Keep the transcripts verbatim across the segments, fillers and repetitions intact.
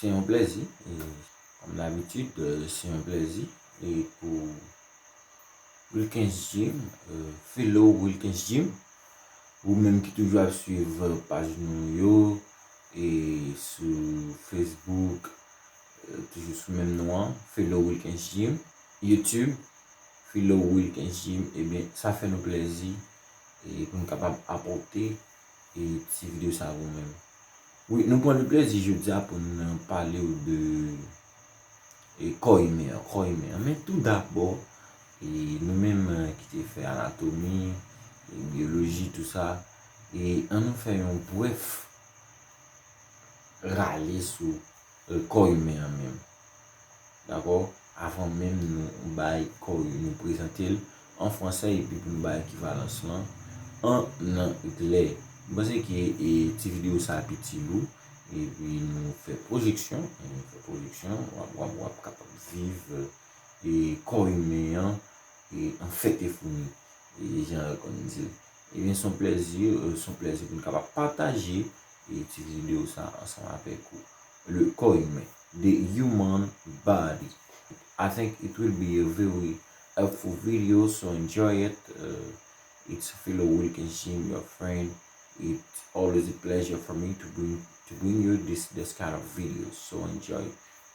Se yon plèzi, e, kòm dabitid, e, se yon plèzi, e, pou Wilkens Jim, e, Philo Wilkens Jim, ou menm ki toujou ap swiv paj nou yo, e, sou Facebook, e, toujou sou menm non an, Philo Wilkens Jim, YouTube, Philo Wilkens Jim, ebyen, sa fè nou plèzi, e, pou n kapab apòte, e, ti videyo sa pou ou menm. Wi, nou pran le plèzi jodi a pou n pale w de, e, kò imen an, kò imen an. Men tou dabò, e, nou menm, e, ki te fè anatomi, e, byoloji, tou sa, e, ann nou fè yon brèf rale sou, e, kò imen an menm. Dakò? Avan menm nou bay kò, nou prezante l an fransè epi pou nou bay ekivalans lan an anglè. Mwen panse ke, e, ti videyo sa a piti lou, epi nou fè pwojeksyon, e, nou fè pwojeksyon, w ap, w ap, w ap kapab viv, e, kò imen an, e, an fèt e founi, e, jan yo konn di l. Ebyen, se yon plèzi, e, se yon plèzi pou n kapab pataje, e, ti videyo sa ansanm avèk ou. Le corps humain, the human body. I think it will be a very helpful video, so enjoy it. Uh, it's Philo Wilkens Jim, your friend. It's always a pleasure for me to bring to bring you this this kind of videos. So enjoy.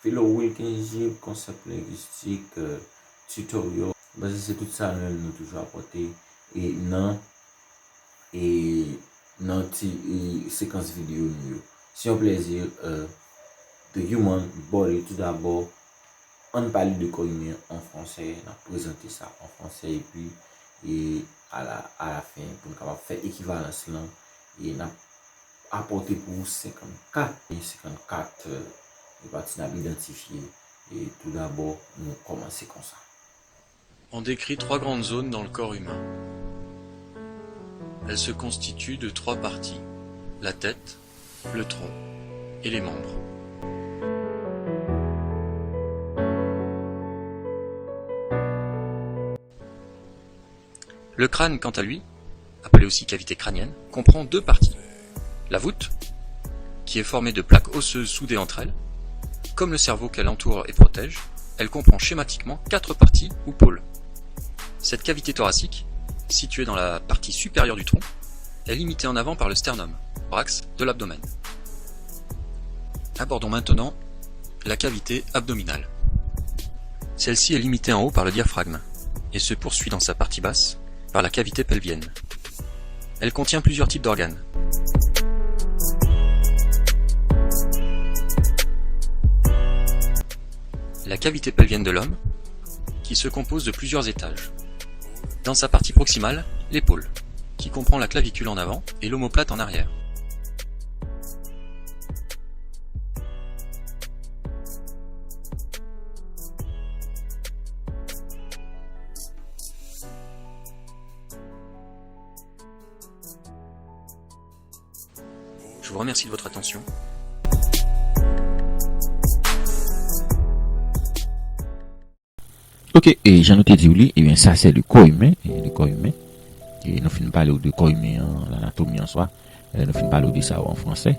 Philo Wilkens Jim, concept linguistique, uh, tutorial. Mwen panse se tout sa nou menm nou toujou apòte e nan, e nan ti, e sekans videyo nou yo. Se yon plèzi, e, The Human Body, tou dabò, ann pale de kò imen an fransè, n ap prezante sa an fransè, epi, e, a la, a la fen, pou n kapab fè ekivalans lan, e n ap apòte pou ou senkannkat, e senkannkat, e, e pati n ap idantifye. E tou dabò, nou kòmanse konsa. On décrit trois grandes zones dans le corps humain. Elles se constituent de trois parties, la tête, le tronc et les membres. Le crâne, quant à lui, appelée aussi cavité crânienne, comprend deux parties. La voûte, qui est formée de plaques osseuses soudées entre elles, comme le cerveau qu'elle entoure et protège, elle comprend schématiquement quatre parties ou pôles. Cette cavité thoracique, située dans la partie supérieure du tronc, est limitée en avant par le sternum, thorax de l'abdomen. Abordons maintenant la cavité abdominale. Celle-ci est limitée en haut par le diaphragme et se poursuit dans sa partie basse par la cavité pelvienne. Elle contient plusieurs types d'organes. La cavité pelvienne de l'homme, qui se compose de plusieurs étages. Dans sa partie proximale, l'épaule, qui comprend la clavicule en avant et l'omoplate en arrière. Je vous remercie de votre attention. Ok, e jan nou te di w li, ebyen, sa se le corps humain, e, le corps humain. E nou fin pale w de kò imen an, lanatomi an swa. E nou fin pale w de sa yo an fransè.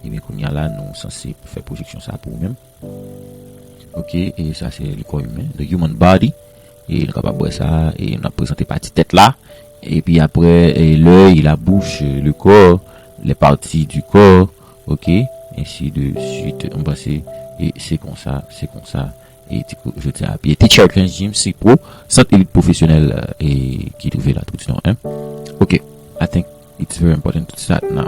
Ebyen, kounye a la, nou sanse fè pwojeksyon sa pou ou menm. Ok, e sa se le corps humain, the human body. E nou kapab wè sa, e n ap prezante pati tèt la. Epi apre, e, l'œil, la bouche, le corps, les parties du corps, ok, ainsi de suite. Mwen panse, e se konsa, se konsa. E ti kou, jodi a, pye Teacher Wilkens Jim, Sipro, sant elit pwofesyonèl, e ki twouve la, tout non, hein. Ok, I think it's very important to start now.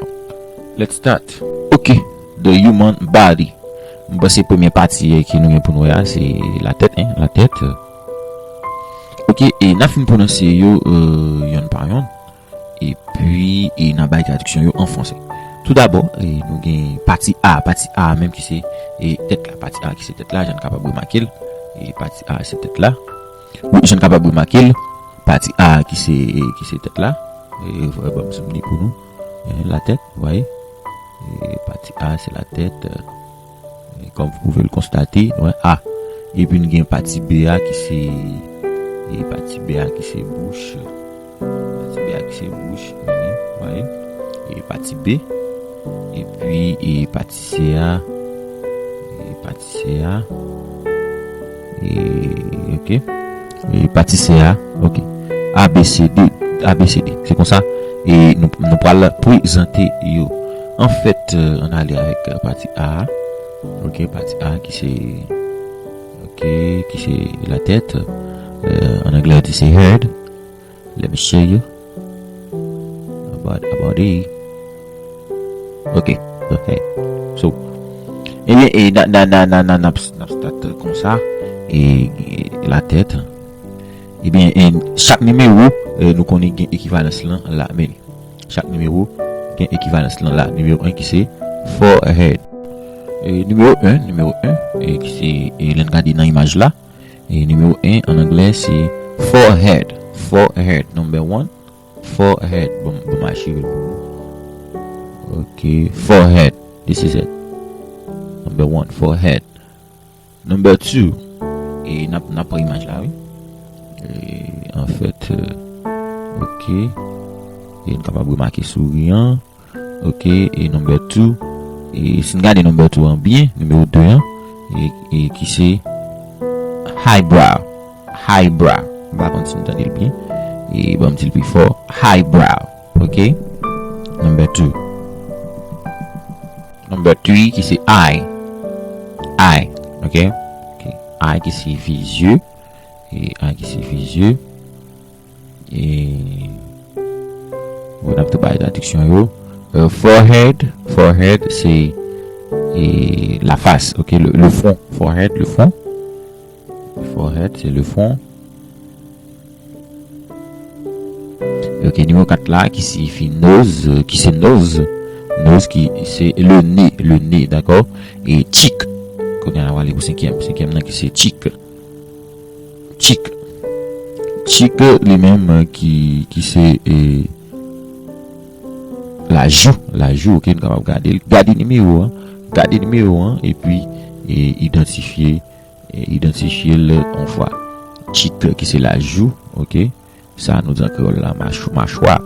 Let's start. Ok, the human body. Mwen panse premye pati, e, ke nou gen pou nou wè a, se latèt, hein, latèt. Ok, e n ap fin pwononse yo, e, yonn pa yonn. Epi, e n ap bay tradiksyon yo an fransè. Tou dabò, e, nou gen pati A, pati A menm ki se, e, tèt la, pati A ki se tèt la, jan n kapab remake l. E pati A se tèt la. Wi, jan n kapab remake l, pati A ki se, ki se tèt la. E, ban m zoom li pou nou. E, latèt, vous voyez. E pati A se latèt, e, e, comme vous pouvez le constater, nou wè A. Epi n gen pati B a ki se, e pati B a ki se bouch. Pati B a ki se bouch, vous voyez. E pati B. Epi, e pati C a, e Pati C a. E, ok. E pati C a, ok. A B C D, A B C D. Se konsa. E nou, nou pral prezante yo. Anfèt, euh, ann ale avèk, euh, pati A. Ok, pati A ki se, ok, ki se latèt. Euh, an anglè, yo di se head. Let me show you. About, about it. Ok, ok. So, ebyen, e, na, na, na, na, na, n ap, n ap start konsa. E, e, latèt. Ebyen, e, chak nimewo, e, nou konnen gen ekivalans lan la, men chak nimewo gen ekivalans lan la. Nimewo en ki se forehead. E, nimewo en, nimewo en, e, ki se, e, lè n gade nan imaj la. E, nimewo en an anglè se forehead. Forehead, number one. Forehead. Bon, bon, m achieve l pou nou. Ok, forehead. This is it. Number one, forehead. Number two. E n ap, n ap pran imaj la, wi. E, anfèt, euh, ok. E n kapab remake souri an. Ok, e number two. E si n gade number two an byen, nimewo de an, e, e ki se eyebrow. Eyebrow. M pa konn si n tande l byen. E ban m di l pi fò. Eyebrow. Ok? Number two. Number three ki se eye. Eye. Ok? Ok. Eye ki siyifi zye. E eye ki siyifi zye. E bon, n ap tou bay tradiksyon yo. Euh, forehead, forehead se, e, lafas, ok, le, le front. Forehead, le front. Forehead, se le front. Ok, nimewo kat la ki siyifi nose, euh, ki se nose. Nose ki se le nez, le nez, dakò? E cheek. Kounye a n ap ale pou senkyèm. Senkyèm nan ki se cheek. Cheek. Cheek li menm, euh, ki, ki se, e, lajou, lajou, ok, nou kapab gade l. Gade nimewo an, gade nimewo an, epi, e, idantifye, e, idantifye l yon fwa. Cheek ki se lajou, ok. Sa nou di an kreyòl la, mach-, machwa,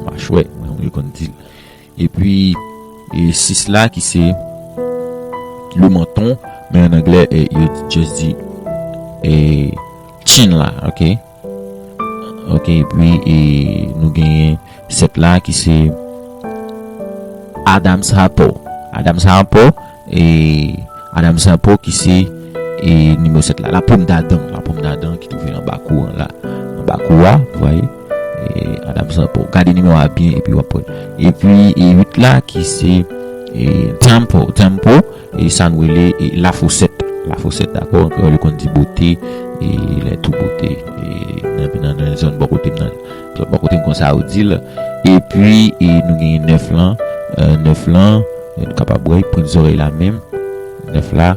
machwè, mwen, mwen konn di l. Epi, e, sis la ki se le menton, men an anglè, e, yo just di, e, chin la, ok? Ok, epi, e, nou genyen sèt la ki se Adam's apple. Adam's apple, e, Adam's apple ki se, e, nimewo sèt la. La pomme d'Adam, la pomme d'Adam ki twouve anba kou an la. Anba kou a, vous voyez? E, Adam's apple. Gade nimewo a byen epi w ap wè. Epi, e, uit la ki se, e, temple. Temple, e, sa nou rele, e, lafosèt. Lafosèt, dakò? An kreyòl, yo konn di bote, e, lè tou bote. E, nan, nan, nan zòn bò kote m nan, zòn bò kote m konsa yo di l. Epi, e, nou genyen nèf lan, e, nèf lan, e, nou kapab wè, pwent zòrèy la menm, nèf la,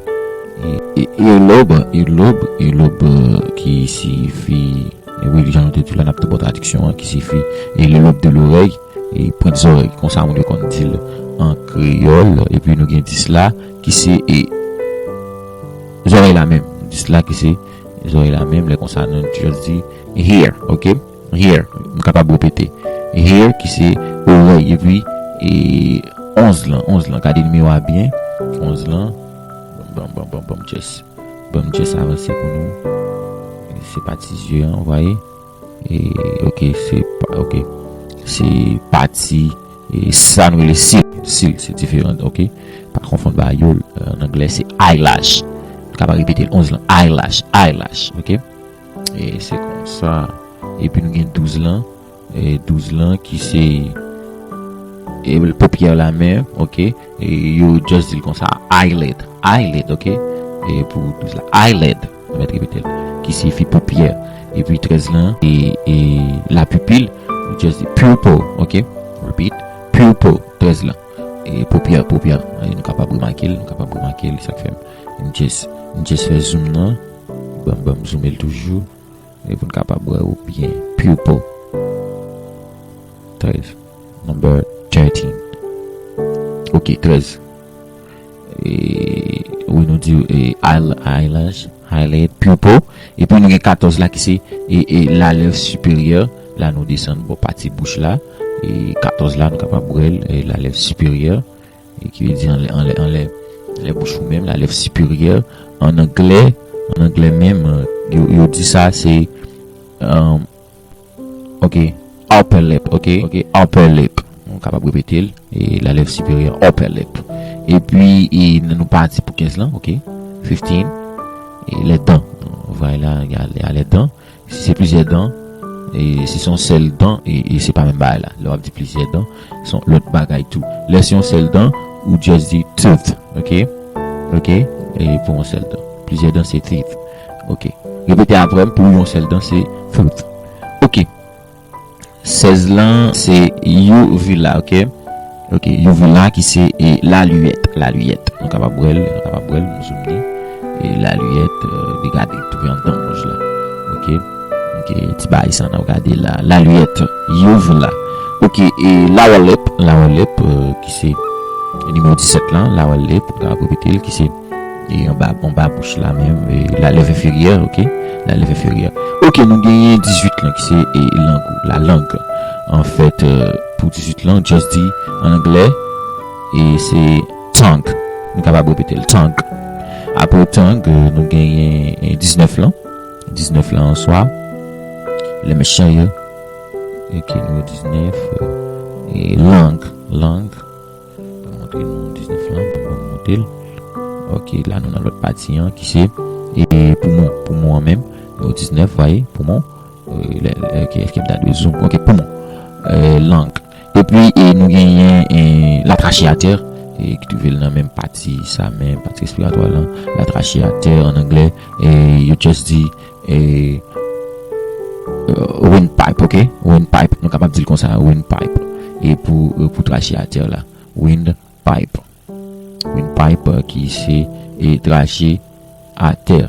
e, e, earlobe, earlobe, earlobe, e, ki siyifi, e, wi, jan nou te di la, n ap tou ba w tradiksyon an, ki siyifi, e, le lobe de l'oreille, e, pwent zòrèy, konsa moun yo konn di l an kreyòl, epi nou gen dis la, ki se, e, zòrèy la menm, dis la ki se zòrèy la menm, lè konsa nou just di hair, ok? Hair, m kapab repete. Hair ki se orèy, epi, e, onz lan, onz lan, gade nimewo a byen, onz lan, ban, ban, ban, ban m just, ban m just avanse pou nou. Se pati zye an, w vwaye? E, ok, se pa, ok. Se pati, e, sa nou rele cil, cil, se diferan, ok? Pa konfonn ba yo, e, an anglè se eyelash. Nou kapab repete l onz lan, eyelash, eyelash, ok? E se konsa. Epi nou gen douz lan, e, douz lan ki se, e, popyè la menm, ok? E yo just di l konsa, eyelid, eyelid, ok? E pou douz la, eyelid, nou mèt repete l, ki siyifi popyè. Epi trèz lan, e, e la pupille, nou just di pupil, ok? Repeat, pupil, trèz lan. E popyè, popyè, e nou kapab remake l, nou kapab remake l, sa k fè m, m just, m just fè zoom nan, ban m, ban m zoome l toujou. E pou n kapab wè yo byen. Pupil. Trèz. Number thirteen. Ok, trèz. E, wi, nou di, e, eyel-, eyelash, eyelid, pupil. Epi nou gen katòz la ki se, e, e, lalèv siperyè. La nou desann bò pati bouch la. E katòz la, nou kapab wè l, e, lalèv siperyè. E ki vle di anlè, anlè, anlè, lè bouch ou menm, la lèv siperyè, an anglè, an anglè menm, yo, yo di sa se, um, ok, upper lip, ok, ok, upper lip. Nou kapab repete l, e la lèv siperyè, upper lip. Epi, e, nou pati pou kenz lan, ok, fifteen, e lèdan. Vwala, y a, y a lèdan. Si se plizyè dan, e si se yon sèl dan, e, e se pa menm bagay la. Lè w ap di plizyè dan, se yon lòt bagay tou. Lè se yon sèl dan, ou just di tooth, ok? Ok? E pou yon sèl dan. Plizyè dan, se teeth. Ok. Repete apre m, pou yon sèl dan, se tooth. Ok. Sèz lan, se uvula, ok? Ok, uvula ki se, e, laliyèt, laliyèt. Nou kapab wè l, nou kapab wè l, nou zoom li. E laliyèt, e, li gade, li twouve anndan wonj la. Ok? Ok, ti bagay sa n ap gade la. Laliyèt, uvula. Ok, e lower lip, lower lip, e, ki se nimewo disèt lan, lower lip, nou kapab repete l, ki se e anba, anba bouch la menm, e lalèv enferyè, ok? Lalèv enferyè. Ok, nou genyen dizuit lan ki se, e, lang ou, la langue. Anfèt, e, pou dizuit lan, just di an anglè, e se tongue. Nou kapab repete l, tongue. Apre tongue, e, nou genyen, e, diznèf lan. Diznèf lan an swa. Let me show you. Ok, nimewo diznèf, e, e, lang, lang. Mwen montre nou diznèf lan, mwen montre l. Ok, la nou nan lòt pati an ki se, e, poumon, poumon an menm. Nimewo diznèf, vwaye, poumon. E, lè, lè, ok, èske m ta dwe zoom? Ok, poumon. E, lang. Epi, e, nou genyen, e, latrache atè, e, ki twouve l nan menm pati sa, menm pati respiratwa lan. Latrache atè, an anglè, e, yo just di, e, e, windpipe, ok? Windpipe, nou kapab di l konsa, windpipe. E pou, e, pou trache atè la, windpipe. Windpipe, e, ki se, e, trache atè.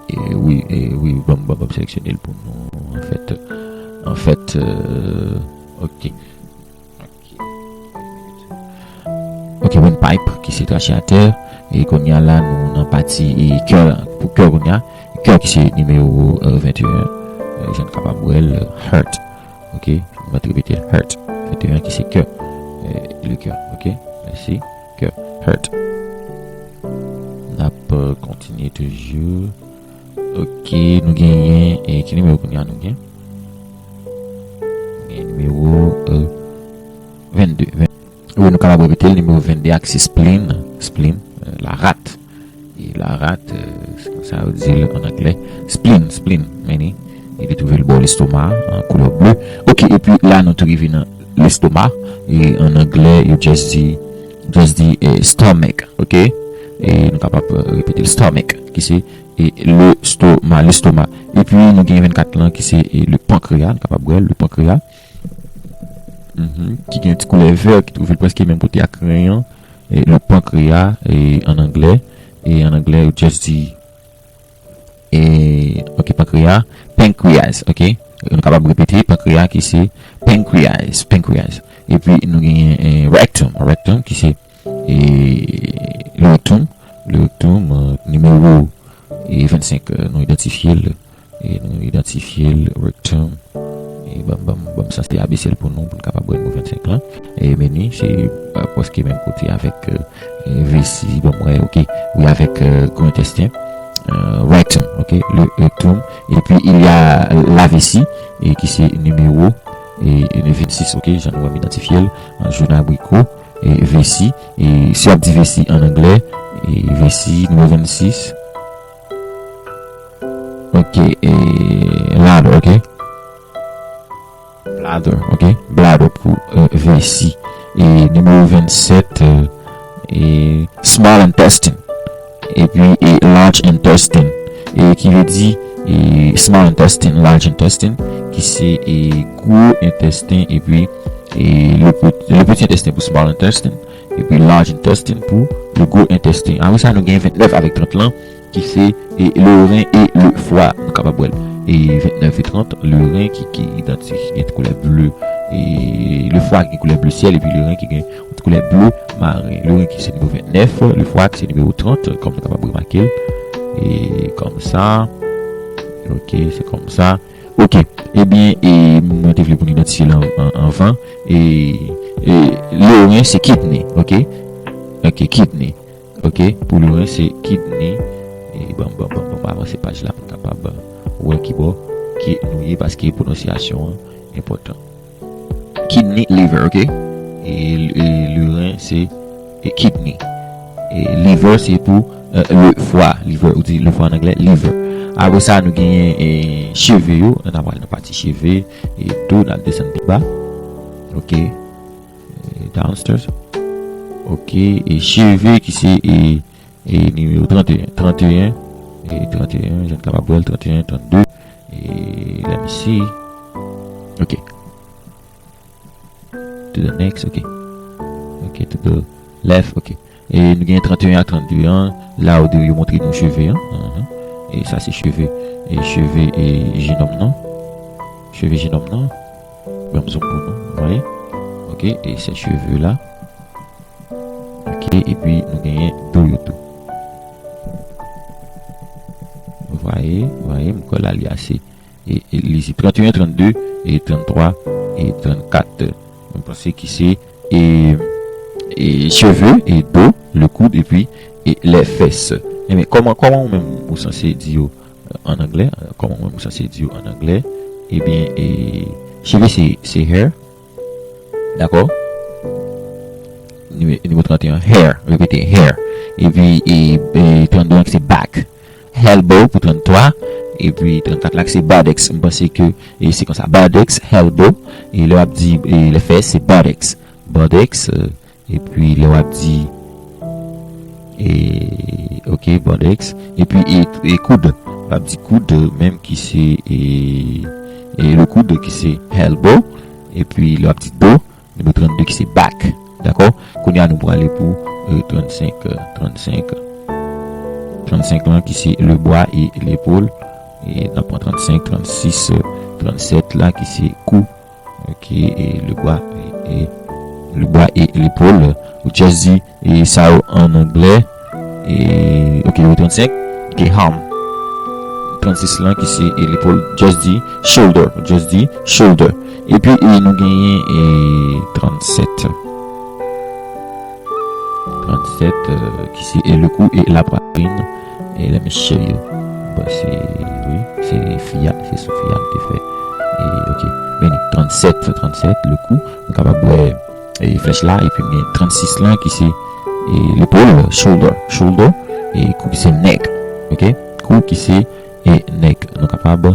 E, wi, e, wi, ban m, ban m, ban m seleksyone l pou nou, anfèt. Anfèt, e, ok. Ok, windpipe, ki se trache atè. E kounye a la, nou nan pati, e, kè la. Pou kè kounye a, kè ki se nimewo, e, venteyen. E, jan n kapab wè l, heart. Ok, mwen te repete heart. Venteyen ki se kè. E, le kè, ok? Mèsi. Kè, heart. N ap, e, kontinye toujou. Ok, nou genyen, e, ki nimewo kounye a nou gen? Nou gen nimewo, e, vennde. Wi, nou kapab repete l, nimewo vennde a ki se spleen, spleen, e, larat. E larat, e, se konsa yo di l an anglè. Spleen, spleen, meni. E li twouve l bò lestoma, an koulè ble. Ok, epi la nou tou rive nan lestoma. E an anglè, yo just di, just di, e, stomach, ok? E nou kapab, e, repete l, stomach, ki se, e, lestoma, lestoma. Epi nou gen vennkat lan ki se, e, le pankreya, nou kapab wè l, le pankreya. Mhm, ki gen ti koulè vè, ki twouve l prèske menm kote ak ren an. E le pankreya, e an anglè, e an anglè, yo just di, e, ok, pankreya, pancreas, ok? Nou kapab repete, pankreya ki se pancreas, pancreas. Epi nou genyen, e, rectum, rectum ki se, e, le rectum, le rectum, e, nimewo, e, vennsenk, e, nou idantifye l. E nou idantifye l, rectum. E ban m, ban m, ban m sanse abese l pou nou, pou n kapab wè nimewo vennsenk lan. E meni, se, e, prèske menm kote avèk, e, e, vesi, ban m wè, ok. Wi, avèk, e, gwo entesten. E, rectum, ok, le rectum. Epi, il y a la vessie, e ki se nimewo, e, e vennsis, ok, jan nou wè m idantifye l, an jòn abriko, e vesi, e si w ap di vesi an anglè, e vesi nimewo vennsis, ok, e, bladder, ok. Bladder, ok. Bladder pou, e, vesi. E nimewo vennsèt, e, e small intestine. Epi, e large intestine. E ki vle di, e small intestine, large intestine, ki se, e gwo entesten, epi, e le pe-, le petit intestin pou small intestine, epi large intestine pou le gwo entesten. Apre sa, nou gen vennèf avèk trant lan, ki se, e, le rein et le foie, nou kapab wè l. E vennèf e trant, le rein ki, ki idantik, ki gen ti koulè ble, e le foie ki gen koulè ble syèl, epi le rein ki gen yon ti koulè ble maren. Le rein ki se nimewo vennèf, le foie ki se nimewo trant, kòm nou kapab remake l. E kòm sa. Ok, se kòm sa. Ok. Ebyen, e mwen te vle pou nou idantifye l an, an, anvan. E, e le rein se kidney, ok? Ok, kidney. Ok, pou le ren, se kidney. E bon, bon, bon, bon, avanse paj la pou n kapab wè ki bò ke nou ye, paske pwononsyasyon an enpòtan. Kidney, liver, ok? E, e le ren, se, e kidney. E liver, se pou, euh, le foie, liver, ou di le foie an anglè, liver. Apre sa, nou genyen, e, cheve yo, n a pral nan pati cheve, e do, n ap desann pi ba. Ok. E downstairs. Ok, e cheve ki se, e, e nimewo trannteyen. Trannteyen, e trannteyen, jan n kapab wè l, trannteyen, trannde. E let me see. Ok. To the next, ok. Ok, to the left, ok. E nou gen trannteyen ak trannde an, la yo, yo montre nou cheve an. Mhm. E sa se cheve, e cheve e jenòm nan. Cheve jenòm nan. Ban m zoom pou nou, vwayè. Ok, e se cheve la. Ok, epi nou genyen do yo tou. Vwayè, vwayè, m kwè la li ase, e, e li se trannteyen, trannde, e tranntwa, e trannkat. Mwen panse ki se, e, e cheve, e do, le coude, epi, e les fesses. Enben, kòman, kòman ou menm ou sanse di yo, euh, an anglè? Kòman ou menm ou sanse di yo an anglè? Ebyen, e, cheve se, se hair. Dakò? Nime-, nimewo trannteyen, hair. Repete, hair. Epi, e, e trannde an ki se back. Elbow pou tranntwa. Epi trannkat la ki se buttocks. M panse ke, e, se konsa. Buttocks, elbow. E lè w ap di, e, les fesses, se buttocks. Buttocks, e, epi lè w ap di, e, ok, buttocks. Epi, e, e koud. W ap di koud, menm ki se, e, e le coude ki se elbow. Epi lè w ap di do, nimewo trannde ki se back. Dakò? Kounye a nou prale pou, e, trannsenk, e, trannsenk. Trannsenk lan ki se le bras et l'épaule. E n ap pran trannsenk, trannsis, e, trannsèt la ki se kou. Ok, e le bras, e, e le bras et l'épaule. Ou just di, e sa yo an anglè. E, ok, yo trannsenk. Ok, arm. Trannsis lan ki se, e, lepòl, just di shoulder. Just di shoulder. Epi, e, nou genyen, e, trannsèt. Trannsèt, e, ki se, e, le kou e la pwatrin. E, lè mesye yo. Bon, se, wi, se fi a, se sou fi a m te fè. E, ok. Vini, trannsèt, trannsèt, le kou. Nou kapab wè, e, flèch la, epi gen trannsis lan ki se, e, lepòl, shoulder, shoulder, e kou ki se neck, ok? Kou ki se, e, neck. Nou kapab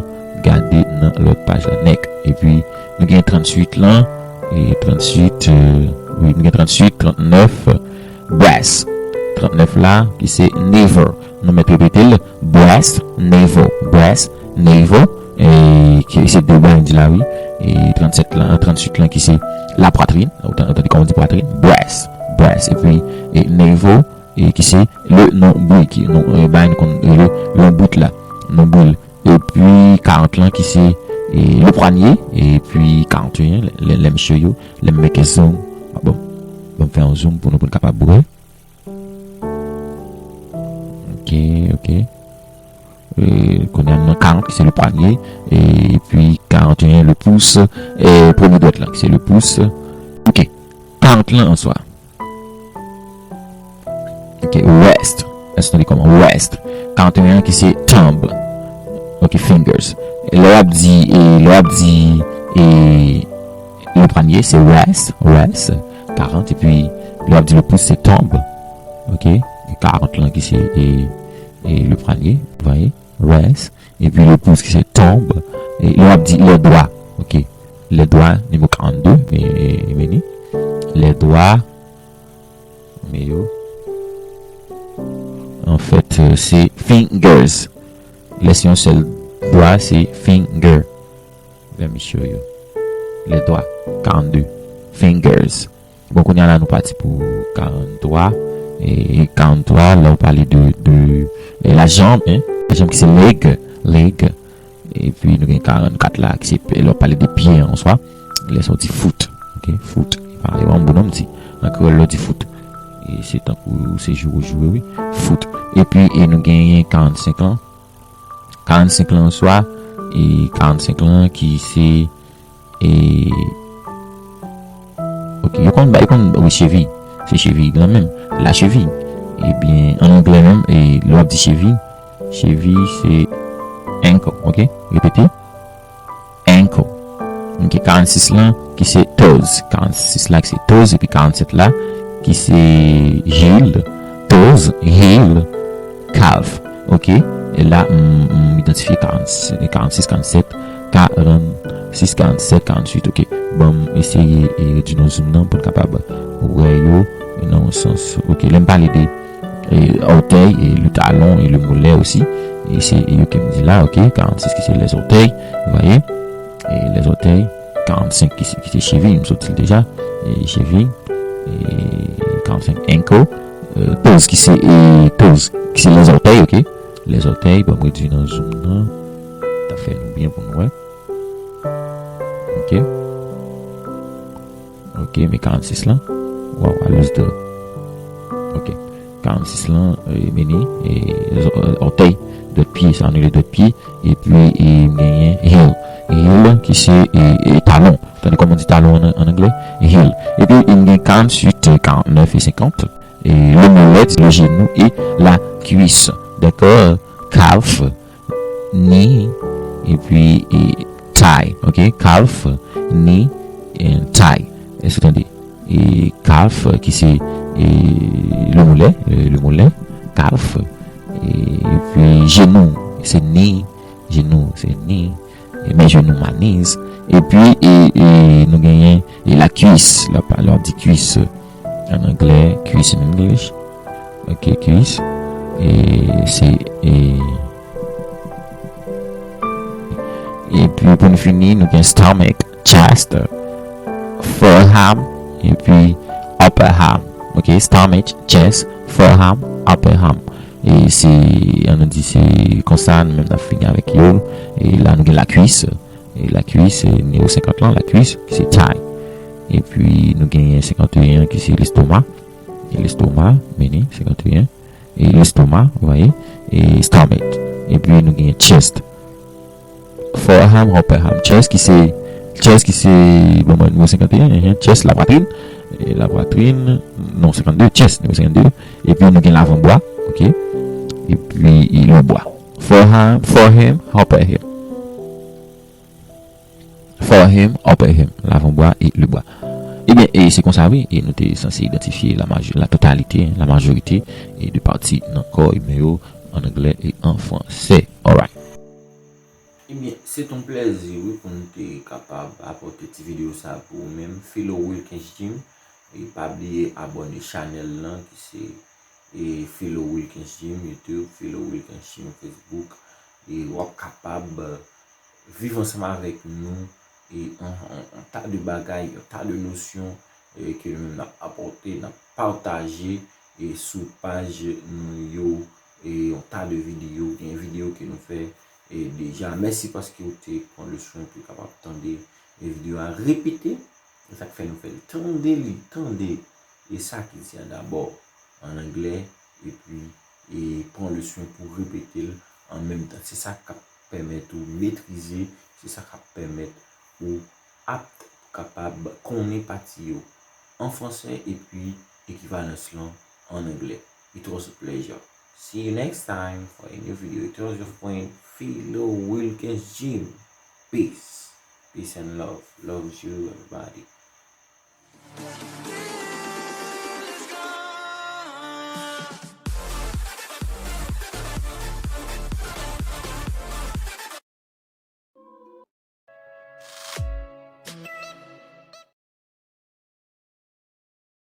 gade nan lòt paj la, neck. Epi, nou gen tranntuit lan, e, tranntuit, e, wi, nou gen tranntuit, trannèf, breast. Trannèf la, ki se navel. Nou mèt repete l, breast, navel, breast, navel. E, ki se de bwa n di la, wi. E, trannsèt lan, tranntuit lan, ki se la pwatrin. Ou tan-, ou tande kòman di pwatrin? Breast, breast. Epi, e, navel, e, ki se le nonbwil, ki, non, e, bagay nou konn rele lonbrit la. Nonbwil. Epi karant lan ki se, e, le pwanye, epi karanteyen, lè, lè, lè mesye yo, lè m mete zoom, bon, bon, m fè yon zoom pou nou, pou n kapab wè. Ok, ok. E, kounye a nou nan karant ki se le pwanye, e, epi karanteyen le pous, e, premye dwèt lan ki se le pous. Ok, karant lan an swa. Ok, wrist. Èske nou li kòman? Wrist. Karanteyen ki se thumb. Ok, fingers. E lè w ap di, e lè w ap di, e le pwanye, se wrist, wrist, karant, epi lè w ap di le pous, se thumb. Ok, karant lan ki se, e, e le pwanye, vwayè, wrist. Epi le pous ki se thumb. E lè w ap di le dwa, ok, le dwa, nimewo karannde, e, e, e vini. Le dwa, Men yo. Anfèt, e, se fingers. Lè se yon sèl dwa, se finger. Lè misye yo. Lè dwa, karannde. Fingers. Bon, kounye a la, nou pati pou karantwa. E karantwa, lè w pale de, de, de la jamb, hein. La jamb ki se leg, leg. Epi nou gen karannkat la, ki se, lè w pale de pye an swa, lè sa w di foot. Ok, foot. E pa, e pa yon bon non m di. An kreyòl, lè w di foot, e se tankou se joure w joure, wi. Foot. Epi, e nou genyen karannsenk lan. Karannsenk lan an swa, e karannsenk lan ki se, e, ok, yo konn ba, yo konn, wi, chevi. Se cheviy lan menm. La cheville. Ebyen, an anglè menm, e lè w ap di cheviy, cheviy se ankle, ok? Repete. Ankle. Ok, karannsis lan ki se toes. Karannsis la ki se toes, epi karannsèt la ki se heel. Toes, heel, calf. Ok, e la m, m idantifye karannsis, karannsèt, karannsèt, karannsèt, karannwit. Ok, ban m eseye e redui nan zoom nan pou n kapab wè yo nan yon sans. Ok, lè m pale de e, ortèy, e le talon, e le molè osi. E se yo ke m di la, ok? Karannsis ki se lèzòtèy, vous voyez? E lèzòtèy, karannsenk ki se, ki se cheviy, m sot di l deja. E cheviy, e karannsenk ankle, e toes ki se, e toes ki se lèzòtèy, ok? Lèzòtèy, ban m redui nan zoom nan. T ap fè nou byen pou nou wè. Ok. Ok, men karannsis lan. Wow, I lose the. Ok. Karannsis lan, e, meni, e, zò-, e, òtèy, dwèt pye, sa nou rele dwèt pye, epi, e, m genyen heel. Heel ki se, e, e, talon. Tande kòman di talon an, an anglè? Heel. Epi, m gen karannwit, e, karannèf e senkant. E, le molè, di le genou e la cuisse. Dakò? Calf, knee, epi, e, thigh, ok? Calf, knee, and thigh. Èske w tande? E calf, ki se, e, le molè, e, le molè, calf, e, epi genou, se knee, genou, se knee, e, mes genoux, ma knees, epi, e, e, nou genyen, e, la cuisse, la, lè w ap di cuisse, an anglè, cuisse in English, ok, cuisse, e, se, e, Epi pou n fini, nou gen stomach, chest, forearm, epi upper arm. Ok, stomach, chest, forearm, upper arm. E se, an nou di se konsa, nou menm n ap fini avèk yo. E la nou gen la cuisse. E la cuisse, se nimewo senkant lan, la cuisse, ki se thigh. Epi nou genyen senkant e en ki se lestoma. E lestoma, meni, senkant e en. E lestoma, vous voyez, e stomach. Epi nou gen chest. Forearm, upper arm, chest ki se, chest ki se, bon, mwen, nimewo senkant e en, hein, chest, la poitrine. E la poitrine, non, senkant de, chest, nimewo senkant de. Epi nou gen lavanbwa, ok. Epi e le bwa. Forearm, forearm, upper arm. Forearm, upper arm, lavanbwa e le bwa. Ebyen, e se konsa wi, e nou te sanse idantifye la majo-, la totalite, la majorite, e de pati nan kò imen yo, an anglè e an fransè. Alright. Ebyen, se t on plèzi wi pou n te kapab apòte ti videyo sa pou ou menm, Philo Wilkens Gym. E pa bliye abòne chanèl lan ki se e Philo Wilkens Gym YouTube, Philo Wilkens Gym Facebook. E w ap kapab, e, viv ansanm avèk nou e on, on, on ta de bagay, on ta de nosyon, e ke nou menm n ap apòte, n ap pataje e sou paj nou yo, e on ta de videyo, gen videyo ke nou fè e deja. Mèsi paske w te pran le swen pou w kapab tande e videyo a repete. Se sa k fè nou fè l. Tande li, tande. E sa ki di an dabò, an anglè, epi, e pran le swen pou repete l an menm tan. Se sa k ap pèmèt ou metrize, se sa k ap pèmèt ou apt pou kapab konnen pati yo an fransè epi ekivalans lan an anglè. It was a pleasure. See you next time for a new video. It was your friend Philo Wilkens Gym. Peace. Peace and love. Love you, everybody.